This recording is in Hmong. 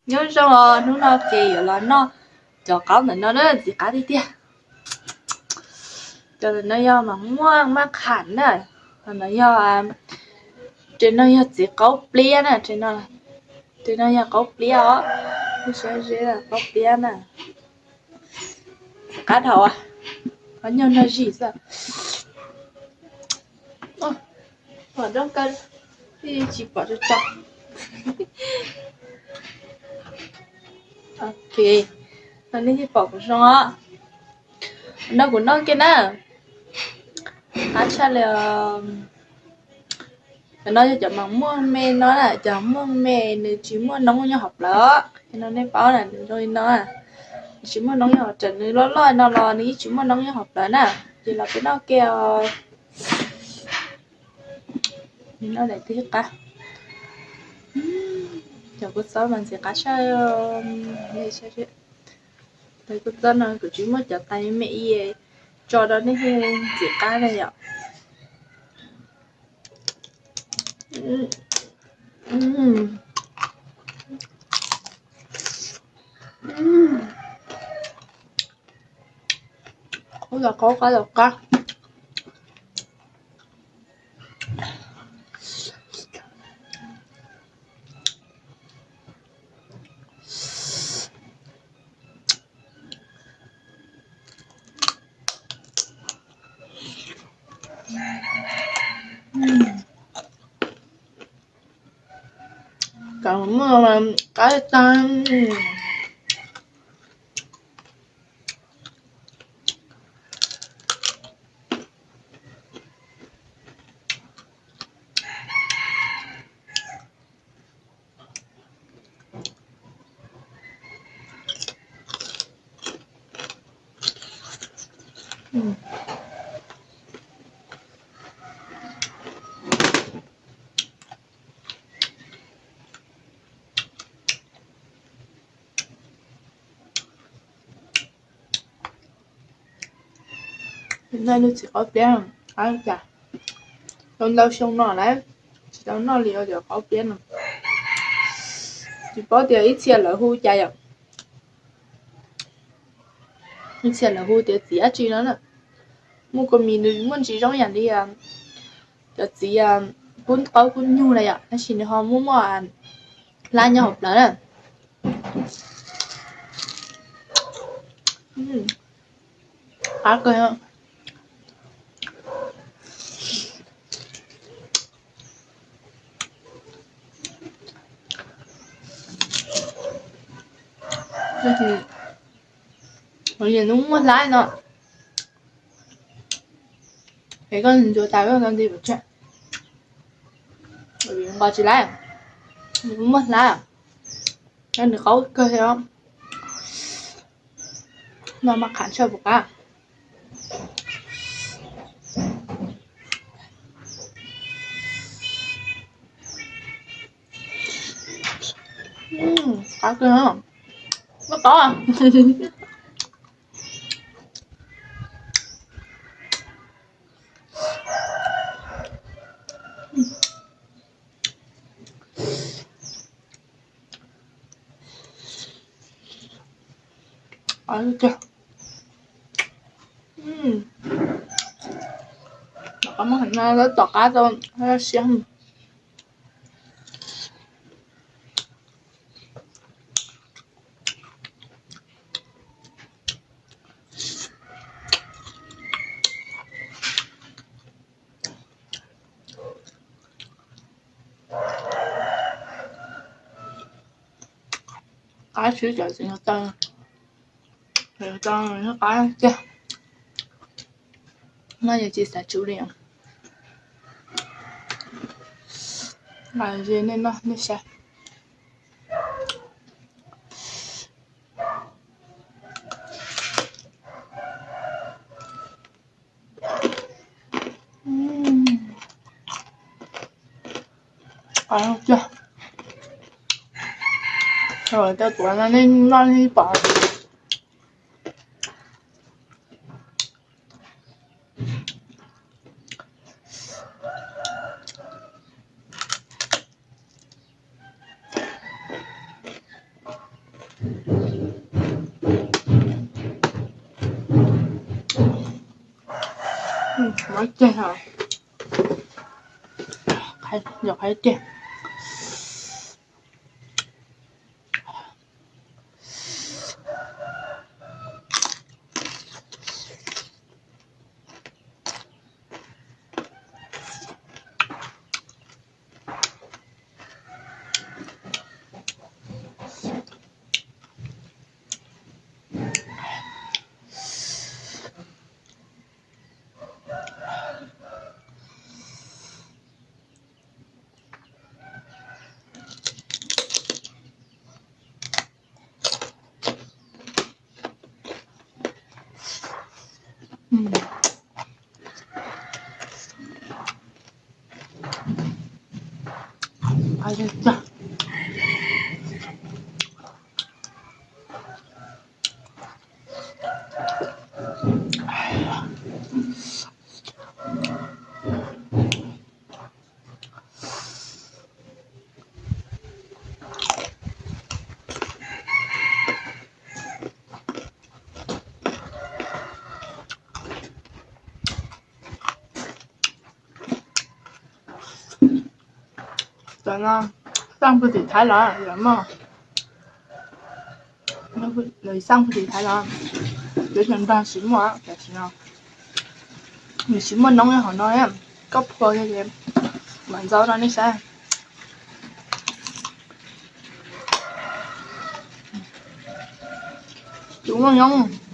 Nyob zoo os, hnub no ces yuav los noj cov qaub ntawm no na, ntxiv qab tiag tiag. Cov ntawm no yog mas muaj maj qham na, ho no yog, tes no yog txiv qaub pliab na, tes no yog qaub pliab os, qaub pliab na. Qab dhau, qhov nyuag no zim xwb. Pom roob kaw, tsis pom tso tso. Ok, no nej thiaj pom kuv zoo os. No kuv noj kiag na. Qab tshaj li. Cov no yog cov mas muaj me no na, cov muaj me nws tsis muaj noob nyob hauv plawv. No nej paub na, nws zoo li no, nws tsis muaj noob nyob hauv plawv, nws loj loj no los nws yeej tsis muaj noob nyob hauv plawv na. Ces los peb noj kiag os. Noj daim twg qab. Cov kua txob mas ntxim qab tshaj. Cov kua txob no kuv tsis muaj cov tais me me tso rau nej ntxim qab na yom. Qab los qab, qab los qab. Cov muaj qab tag. Noj lub txiv qaub pliab, qab cas, tau ntau xyoo no lawm tsis tau noj li cov qaub pliab no. Tsis paub tias ib txhia lawv hu cas yom. Ib txhia lawv hu tias txiv dab tsi no na. Muaj kua mis nws muaj ntsis zoo yam li cov txiv kub qaub kub nyug na yom, tab sis nws ho muaj muaj hlab nyob hauv plawv na. Qab kawg. Nws muaj hlab no. Es koj ntxuav tas koj nti pam tseg. Nqos tsis laiv, nws muaj hlab, nws qaub kawg thiab. Noj maj qham tshaj puas qab. Qab kawg, muab tov. Tom qab tau siab. Qab tshwv cov txiv taw, taw qab tiag. No yog tsis xav tsum li. Nqa ze nej noj nej saib. Cov tuav no nej noj nej pom. Mov ceg, yog qhaiv ceg. Tam no xaj puag tim Thaib los yog mog? Lawv xaj puag tim Thaib los? Yuav cov nrog tsis muaj tam sim no. Nws tsis muaj noob hauv no, koj phua kiag ces mam ntxaus rau nej saib. Tus muaj noob.